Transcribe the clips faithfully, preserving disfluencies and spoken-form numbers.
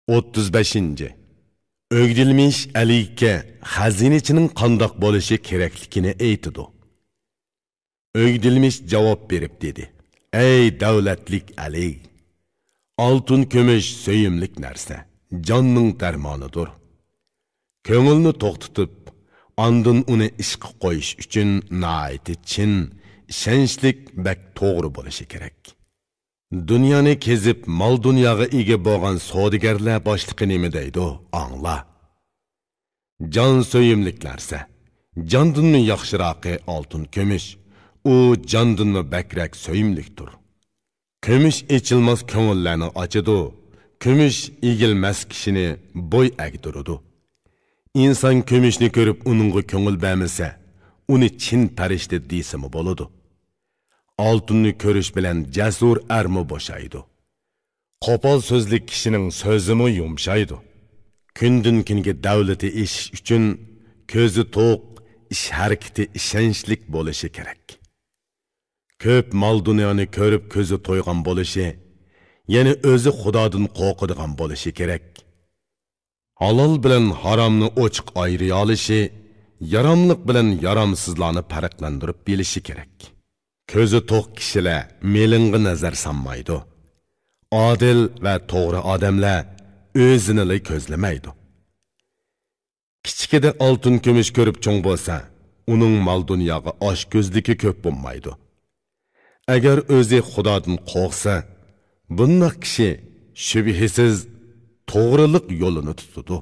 ئوتتۇز بەشىنچى. ئۆگدىلمىش ئەلىگە خەزىنىچىنىڭ قانداق بولۇشى كېرەكلىكىنى ئېيتىدۇ. ئۆگدىلمىش جاۋاب بېرىپ دېدى: «ئەي دەۋلەتلىك ئەلىگ! ئالتۇن كۈمۈش سۆيۈملۈك نەرسە، جاننىڭ دەرمانىدۇر. كۆڭۈلنى توختىتىپ، ئاندىن ئۇنى ئىشقا قويۇش ئۈچۈن ناھايىتى چىن، ئىشەنچلىك، بەك توغرا بولۇشى كېرەك. دۇنيانى كېزىپ، مال-دۇنياغا ئىگە بولغان سودىگەرلەر باشلىقى نېمە دەيدۇ، ئاڭلا. جان سۆيۈملۈك نەرسە، جاندىنمۇ ياخشىراقى ئالتۇن كۈمۈش، ئۇ جاندىنمۇ بەكرەك سۆيۈملۈكتۇر. كۈمۈش ئېچىلماس كۆڭۈللەرنى ئاچىدۇ، كۈمۈش ئېگىلمەس كىشىنى بوي ئەگدۈرىدۇ. ئىنسان كۈمۈشنى كۆرۈپ ئۇنىڭغا كۆڭۈل بەرمىسە، ئۇنى چىن پەرىشتە دېسىمۇ بولىدۇ. ئالتۇننى كۆرۈش بىلەن جەسۇر ئەرمۇ بوشايدۇ. قوپال سۆزلۈك كىشىنىڭ سۆزىمۇ يۇمشايدۇ. كۈندىن-كۈنگە دەۋلىتى ئېشىش ئۈچۈن كۆزى توق، ئىش-ھەرىكىتى ئىشەنچلىك بولۇشى كېرەك. كۆپ مال-دۇنيانى كۆرۈپ كۆزى تويغان بولۇشى، يەنە ئۆزى خۇدادىن قورقىدىغان بولۇشى كېرەك. ھالال بىلەن ھارامنى ئوچۇق ئايرىيالىشى، ياراملىق بىلەن يارامسىزلارنى پەرقلەندۈرۈپ بىلىشى كېرەك. كۆزى توق كىشىلەر مېلىڭغا نەزەر سالمايدۇ. ئادىل ۋە توغرا ئادەملەر ئۆزىنىلا كۆزلىمەيدۇ. كىچىكىدە ئالتۇن كۈمۈش كۆرۈپ چوڭ بولسا، ئۇنىڭ مال-دۇنياغا ئاچكۆزلۈكى كۆپ بولمايدۇ. ئەگەر ئۆزى خۇدادىن قورقسا، بۇنداق كىشى شۈبھىسىز توغرىلىق يولىنى تۇتىدۇ.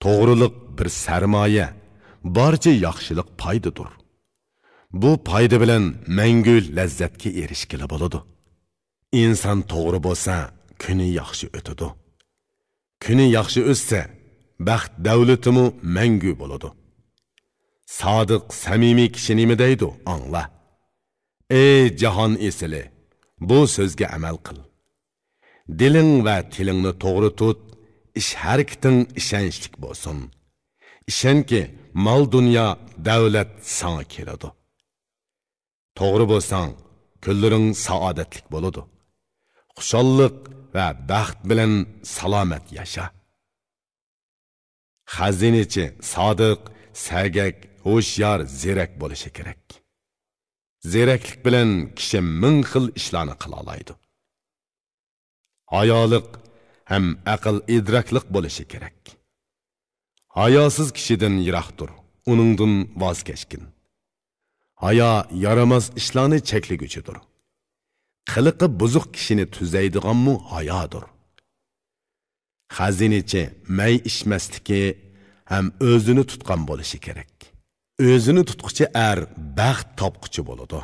توغرىلىق بىر سەرمايە، بارچە ياخشىلىق پايدىدۇر. بۇ پايدا بىلەن مەڭگۈ لەززەتكە ئېرىشكىلى بولىدۇ. ئىنسان توغرا بولسا، كۈنى ياخشى ئۆتىدۇ. كۈنى ياخشى ئۆتسە، بەخت دەۋلىتىمۇ مەڭگۈ بولىدۇ. سادىق، سەمىمىي كىشى نېمە دەيدۇ، ئاڭلا. ئەي جاھان ئېسىلى، بۇ سۆزگە ئەمەل قىل. دىلىڭ ۋە تىلىڭنى توغرا تۇت، ئىش-ھەرىكىتىڭ ئىشەنچلىك بولسۇن. ئىشەنكى، مال-دۇنيا، دەۋلەت ساڭا كېلىدۇ. توغرا بولساڭ، كۈنلىرىڭ سائادەتلىك بولىدۇ. خۇشاللىق ۋە بەخت بىلەن سالامەت ياشا. خەزىنىچى سادىق، سەگەك، ھوشيار، زېرەك بولۇشى كېرەك. زېرەكلىك بىلەن كىشى مىڭ خىل ئىشلارنى قىلالايدۇ. ھايالىق ھەم ئەقىل ئىدراكلىق بولۇشى كېرەك. ھاياسىز كىشىدىن يىراق تۇر، ئۇنىڭدىن ۋاز كەچكىن. ھايا يارىماس ئىشلارنى چەكلىگۈچىدۇر. قىلىقى بۇزۇق كىشىنى تۈزەيدىغانمۇ ھايادۇر. خەزىنىچى مەي ئىچمەسلىكى ھەم ئۆزىنى تۇتقان بولۇشى كېرەك. ئۆزىنى تۇتقۇچى ئەر بەخت تاپقۇچى بولىدۇ.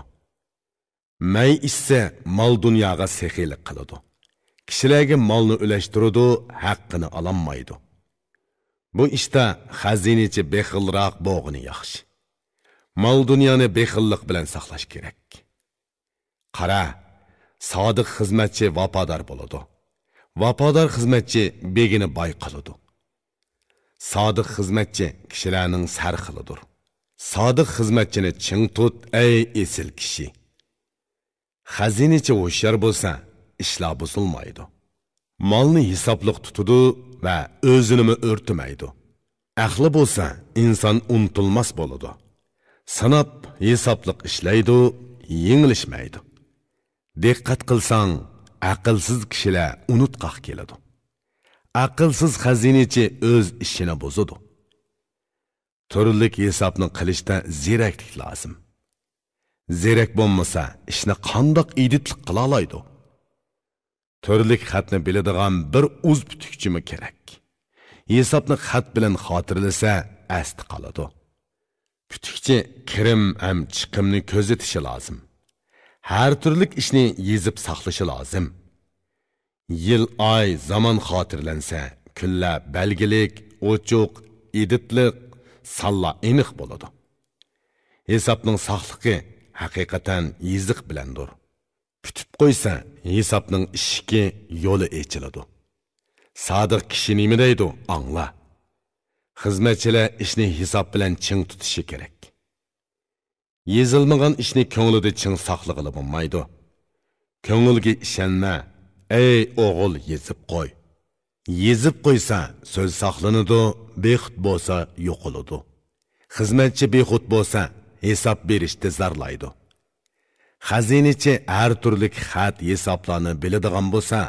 مەي ئىچسە، مال-دۇنياغا سېخىيلىق قىلىدۇ. كىشىلەرگە مالنى ئۈلەشتۈرىدۇ، ھەققىنى ئالالمايدۇ. بۇ ئىشتا خەزىنىچى بېخىلراق بولغىنى ياخشى. مال-دۇنيانى بېخىللىق بىلەن ساقلاش كېرەك. قارا، سادىق خىزمەتچى ۋاپادار بولىدۇ. ۋاپادار خىزمەتچى بېگىنى باي قىلىدۇ. سادىق خىزمەتچى كىشىلەرنىڭ سەرخىلىدۇر. سادىق خىزمەتچىنى چىڭ تۇت، ئەي ئېسىل كىشى! خەزىنىچى ھوشيار بولسا، ئىشلار بۇزۇلمايدۇ. مالنى ھېسابلىق تۇتىدۇ ۋە ئۆزىنىمۇ ئۆرتىمەيدۇ. ئەقلى بولسا، ئىنسان ئۇنتۇلماس بولىدۇ. ساناپ، ھېسابلىق ئىشلەيدۇ، يېڭىلىشمەيدۇ. دىققەت قىلساڭ، ئەقىلسىز كىشىلەر ئۇنتقاق كېلىدۇ. ئەقىلسىز خەزىنىچى ئۆز ئىشىنى بۇزىدۇ. تۈرلۈك ھېسابنى قىلىشتا زېرەكلىك لازىم. زېرەك بولمىسا، ئىشنى قانداق ئىدىتلىق قىلالايدۇ؟ تۈرلۈك خەتنى بىلىدىغان بىر ئۇز پۈتۈكچىمۇ كېرەك. ھېسابنى خەت بىلەن خاتىرىلىسە، ئەستە قالىدۇ. پۈتۈكچى كىرىم ھەم چىقىمنى كۆزىتىشى لازىم. ھەر تۈرلۈك ئىشنى يېزىپ ساقلىشى لازىم. يىل، ئاي، زامان خاتىرىلەنسە، كۈنلەر بەلگىلىك، ئوچۇق، ئىدىتلىق، سانلار ئېنىق بولىدۇ. ھېسابنىڭ ساقلىقى ھەقىقەتەن يېزىق بىلەندۇر. پۈتۈپ قويسا، ھېسابنىڭ ئىشىكى، يولى ئېچىلىدۇ. سادىق كىشى نېمە دەيدۇ، ئاڭلا. خىزمەتچىلەر ئىشنى ھېساب بىلەن چىڭ تۇتۇشى كېرەك. يېزىلمىغان ئىشنى كۆڭلىدە چىڭ ساقلىغىلى بولمايدۇ. كۆڭۈلگە ئىشەنمە، ئەي ئوغۇل، يېزىپ قوي. يېزىپ قويسا، سۆز ساقلىنىدۇ، بىخۇد بولسا، يوقىلىدۇ. خىزمەتچى بىخۇد بولسا، ھېساب بېرىشتە زارلايدۇ. خەزىنىچى ھەر تۈرلۈك خەت ھېسابلارنى بىلىدىغان بولسا،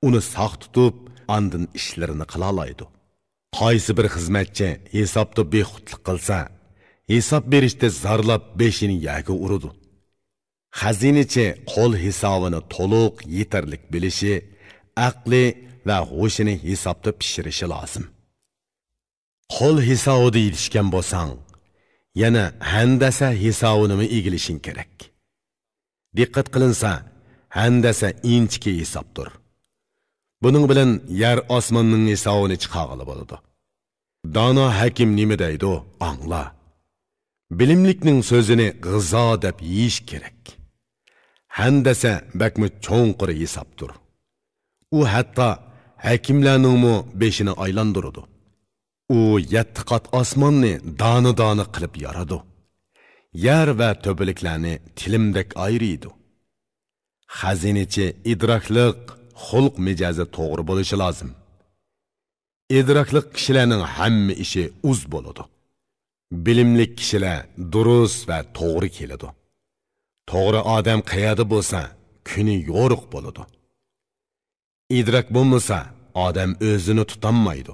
ئۇنى ساق تۇتۇپ، ئاندىن ئىشلىرىنى قىلالايدۇ. قايسى بىر خىزمەتچى ھېسابتا بىخۇدلۇق قىلسا، ھېساب بېرىشتە زارلاپ بېشىنى يەرگە ئۇرىدۇ. خەزىنىچى قول ھېسابىنى تولۇق، يېتەرلىك بىلىشى، ئەقلى ۋە ھوشىنى ھېسابتا پىشۇرۇشى لازىم. قول ھېسابىدا يېتىشكەن بولساڭ، يەنە ھەندەسە ھېسابىنىمۇ ئىگىلىشىڭ كېرەك. دىققەت قىلىنسا، ھەندەسە ئىنچىكە ھېسابتۇر. بۇنىڭ بىلەن يەر ئاسماننىڭ ھېسابىنى چىقارغىلى بولىدۇ. دانا ھەكىم نېمە دەيدۇ، ئاڭلا. بىلىملىكنىڭ سۆزىنى غىزا دەپ يېيىش كېرەك. ھەندەسە بەكمۇ چوڭقۇر ھېسابتۇر. ئۇ ھەتتا ھەكىملەرنىڭمۇ بېشىنى ئايلاندۇرىدۇ. ئۇ يەتتە قات ئاسماننى دانە-دانە قىلىپ يارىدۇ. يەر ۋە تۆپىلىكلەرنى تىلىمدەك ئايرىيدۇ. خەزىنىچى ئىدراكلىق، خۇلق مىجەزى توغرا بولۇشى لازىم. ئىدراكلىق كىشىلەرنىڭ ھەممە ئىشى ئۇز بولىدۇ. بىلىملىك كىشىلەر دۇرۇس ۋە توغرا كېلىدۇ. توغرا ئادەم قەيەردە بولسا، كۈنى يورۇق بولىدۇ. ئىدراك بولمىسا، ئادەم ئۆزىنى تۇتالمايدۇ.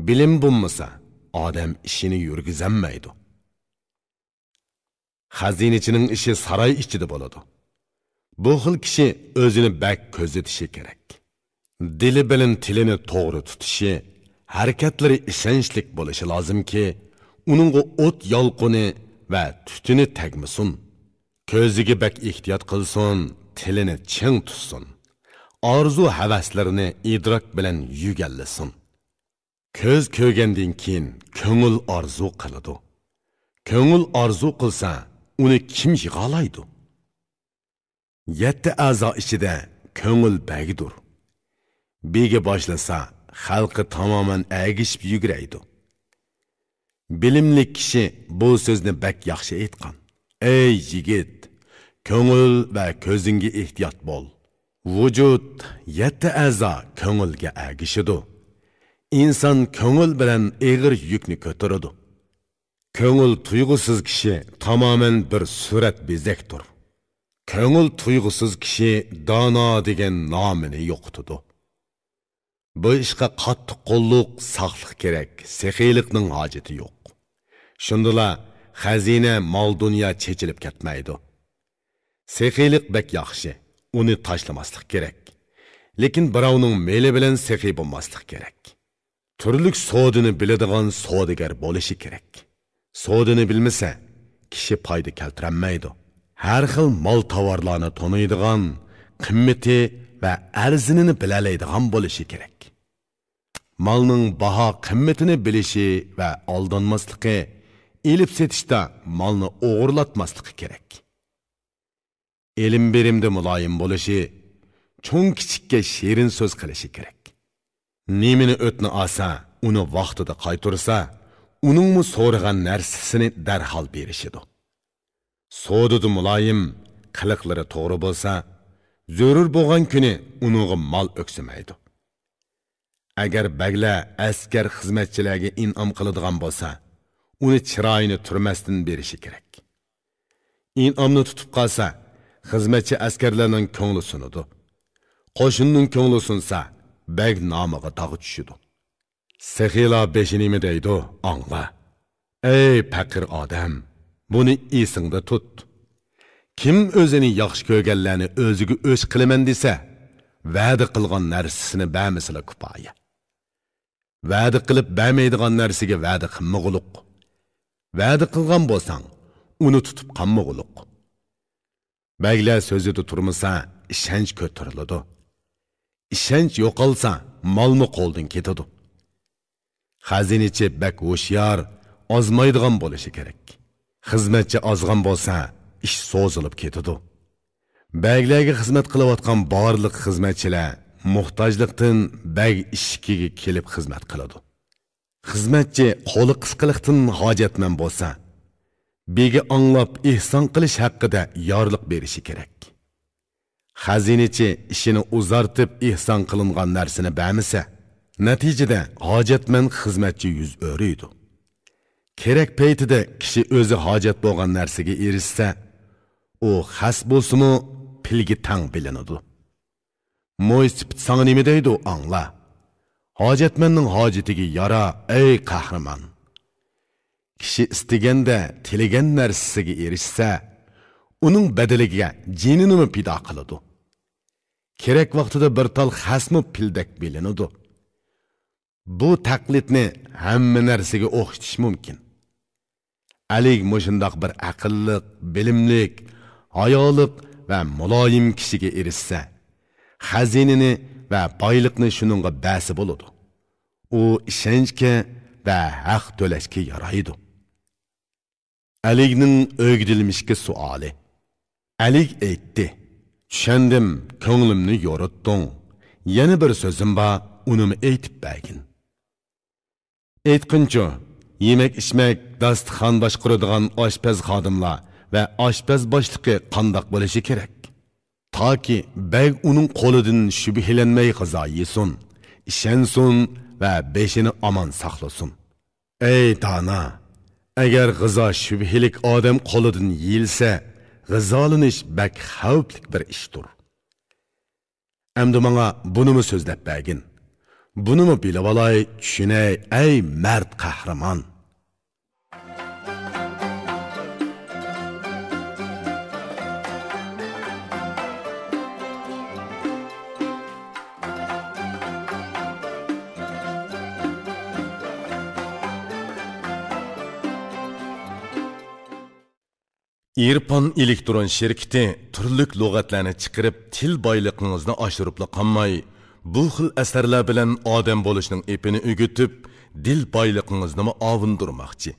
بىلىم بولمىسا، ئادەم ئىشىنى يۈرگۈزەلمەيدۇ. خەزىنىچىنىڭ ئىشى ساراي ئىچىدە بولىدۇ. بۇ خىل كىشى ئۆزىنى بەك كۆزىتىشى كېرەك. دىلى بىلەن تىلىنى توغرا تۇتۇشى، ھەرىكەتلىرى ئىشەنچلىك بولۇشى لازىمكى، ئۇنىڭغا ئوت يالقۇنى ۋە تۈتۈنى تەگمىسۇن. كۆزىگە بەك ئېھتىيات قىلسۇن، تىلىنى چىڭ تۇتسۇن. ئارزۇ-ھەۋەسلىرىنى ئىدراك بىلەن يۈگەنلىسۇن. كۆز كۆرگەندىن كېيىن كۆڭۈل ئارزۇ قىلىدۇ. كۆڭۈل ئارزۇ قىلسا، ئۇنى كىم يىغالايدۇ؟ يەتتە ئەزا ئىچىدە كۆڭۈل بەگدۇر. بېگى باشلىسا، خەلقى تامامەن ئەگىشىپ يۈگۈرەيدۇ. بىلىملىك كىشى بۇ سۆزنى بەك ياخشى ئېيتقان. ئەي يىگىت، كۆڭۈل ۋە كۆزۈڭگە ئېھتىيات بول. ۋۇجۇد، يەتتە ئەزا كۆڭۈلگە ئەگىشىدۇ. ئىنسان كۆڭۈل بىلەن ئېغىر يۈكنى كۆتۈرىدۇ. كۆڭۈل تۇيغۇسىز كىشى تامامەن بىر سۈرەت بېزەكتۇر. كۆڭۈل تۇيغۇسىز كىشى دانا دېگەن نامىنى يوقىتىدۇ. بۇ ئىشقا قاتتىق قوللۇق، ساقلىق كېرەك، سېخىيلىقنىڭ ھاجىتى يوق. شۇندىلا خەزىنە، مال-دۇنيا چېچىلىپ كەتمەيدۇ. سېخىيلىق بەك ياخشى، ئۇنى تاشلىماسلىق كېرەك. لېكىن بىراۋنىڭ مېلى بىلەن سېخىي بولماسلىق كېرەك. تۈرلۈك سودىنى بىلىدىغان سودىگەر بولۇشى كېرەك. سودىنى بىلمىسە، كىشى پايدا كەلتۈرەلمەيدۇ. ھەر خىل مال-تاۋارلارنى تونۇيدىغان، قىممىتى ۋە ئەرزىنىنى بىلەلەيدىغان بولۇشى كېرەك. مالنىڭ باھا قىممىتىنى بىلىشى ۋە ئالدانماسلىقى، ئېلىپ-سېتىشتا مالنى ئوغرىلاتماسلىقى كېرەك. ئېلىم-بېرىمدە مۇلايىم بولۇشى، چوڭ-كىچىككە شېرىن سۆز قىلىشى كېرەك. نېمىنى ئۆتنە ئالسا، ئۇنى ۋاقتىدا قايتۇرسا، ئۇنىڭمۇ سورىغان نەرسىسىنى دەرھال بېرىشىدۇ. سودىدا مۇلايىم، قىلىقلىرى توغرا بولسا، زۆرۈر بولغان كۈنى ئۇنىڭغا مال ئۆكسىمەيدۇ. ئەگەر بەگلەر ئەسكەر خىزمەتچىلەرگە ئىنئام قىلىدىغان بولسا، ئۇنى چىرايىنى تۈرمەستىن بېرىشى كېرەك. ئىنئامنى تۇتۇپ قالسا، خىزمەتچى ئەسكەرلەرنىڭ كۆڭلى سۇنىدۇ. قوشۇننىڭ كۆڭلى سۇنسا، بەگ نامىغا داغ چۈشىدۇ. سېخىيلار بېشى نېمە دەيدۇ، ئاڭلا. ئەي پەقىر ئادەم، بۇنى ئېسىڭدە تۇت. كىم ئۆزىنى ياخشى كۆرگەنلەرنى ئۆزىگە ئۆچ قىلىمەن دېسە، ۋەدە قىلغان نەرسىسىنى بەرمىسىلا كۇپايە. ۋەدە قىلىپ بەرمەيدىغان نەرسىگە ۋەدە قىلمىغۇلۇق. ۋەدە قىلغان بولساڭ، ئۇنى تۇتۇپ قالمىغۇلۇق. بەگلەر سۆزىدە تۇرمىسا، ئىشەنچ كۆتۈرۈلىدۇ. ئىشەنچ يوقالسا، مالمۇ قولدىن كېتىدۇ. خەزىنىچى بەك ھوشيار، ئازمايدىغان بولۇشى كېرەك. خىزمەتچى ئازغان بولسا، ئىش سوزۇلۇپ كېتىدۇ. بەگلەرگە خىزمەت قىلىۋاتقان بارلىق خىزمەتچىلەر موھتاجلىقتىن بەگ ئىشىكىگە كېلىپ خىزمەت قىلىدۇ. خىزمەتچى قولى قىسقىلىقتىن ھاجەتمەن بولسا، بېگى ئاڭلاپ ئېھسان قىلىش ھەققىدە يارلىق بېرىشى كېرەك. خەزىنىچى ئىشىنى ئۇزارتىپ ئېھسان قىلىنغان نەرسىنى بەرمىسە، نەتىجىدە ھاجەتمەن خىزمەتچى يۈز ئۆرۈيدۇ. كېرەك پەيتىدە كىشى ئۆزى ھاجەت بولغان نەرسىگە ئېرىشسە، ئۇ خەس بولسىمۇ پىلگە تەڭ بىلىنىدۇ. مويسىپىت ساڭا نېمە دەيدۇ، ئاڭلا. ھاجەتمەننىڭ ھاجىتىگە يارا، ئەي قەھرىمان! كىشى ئىستىگەندە تىلىگەن نەرسىسىگە ئېرىشسە، ئۇنىڭ بەدىلىگە جېنىنىمۇ پىدا قىلىدۇ. كېرەك ۋاقتىدا بىر تال خەسمۇ پىلدەك بىلىنىدۇ. بۇ تەقلىدنى ھەممە نەرسىگە ئوخشىتىش مۇمكىن. ئەلىگ مۇشۇنداق بىر ئەقىللىق، بىلىملىك، ھايالىق ۋە مۇلايىم كىشىگە ئېرىشسە، خەزىنىنى ۋە بايلىقنى شۇنىڭغا بەرسە بولىدۇ. ئۇ ئىشەنچكە ۋە ھەق تۆلەشكە يارايدۇ. ئەلىگنىڭ ئۆگدىلمىشكە سوئالى. ئەلىگ ئېيتتى، چۈشەندىم، كۆڭلۈمنى يورۇتتۇڭ. يەنە بىر سۆزۈم بار، ئۇنىمۇ ئېيتىپ بەرگىن. ئېيتقىنچۇ، يېمەك-ئىچمەك، داستىخان باشقۇرىدىغان ئاشپەز خادىملار ۋە ئاشپەز باشلىقى قانداق بولۇشى كېرەك؟ تاكى بەگ ئۇنىڭ قولىدىن شۈبھىلەنمەي غىزا يېسۇن، ئىشەنسۇن ۋە بېشىنى ئامان ساقلىسۇن. ئەي دانا، ئەگەر غىزا شۈبھىلىك ئادەم قولىدىن يېيىلسە، غىزالىنىش بەك خەۋپلىك بىر ئىشتۇر. ئەمدى ماڭا بۇنىمۇ سۆزلەپ بەرگىن. بۇنىمۇ بىلىۋالاي، چۈشىنەي، ئەي مەرد قەھرىمان! ئېرپان ئېلېكترون شىركىتى تۈرلۈك لۇغەتلەرنى چىقىرىپ، تىل بايلىقىڭىزنى ئاشۇرۇپلا قالماي، بۇ خىل ئەسەرلەر بىلەن ئادەم بولۇشنىڭ ئېپىنى ئۆگىتىپ، دىل بايلىقىڭىزنىمۇ ئاۋۇندۇرماقچى.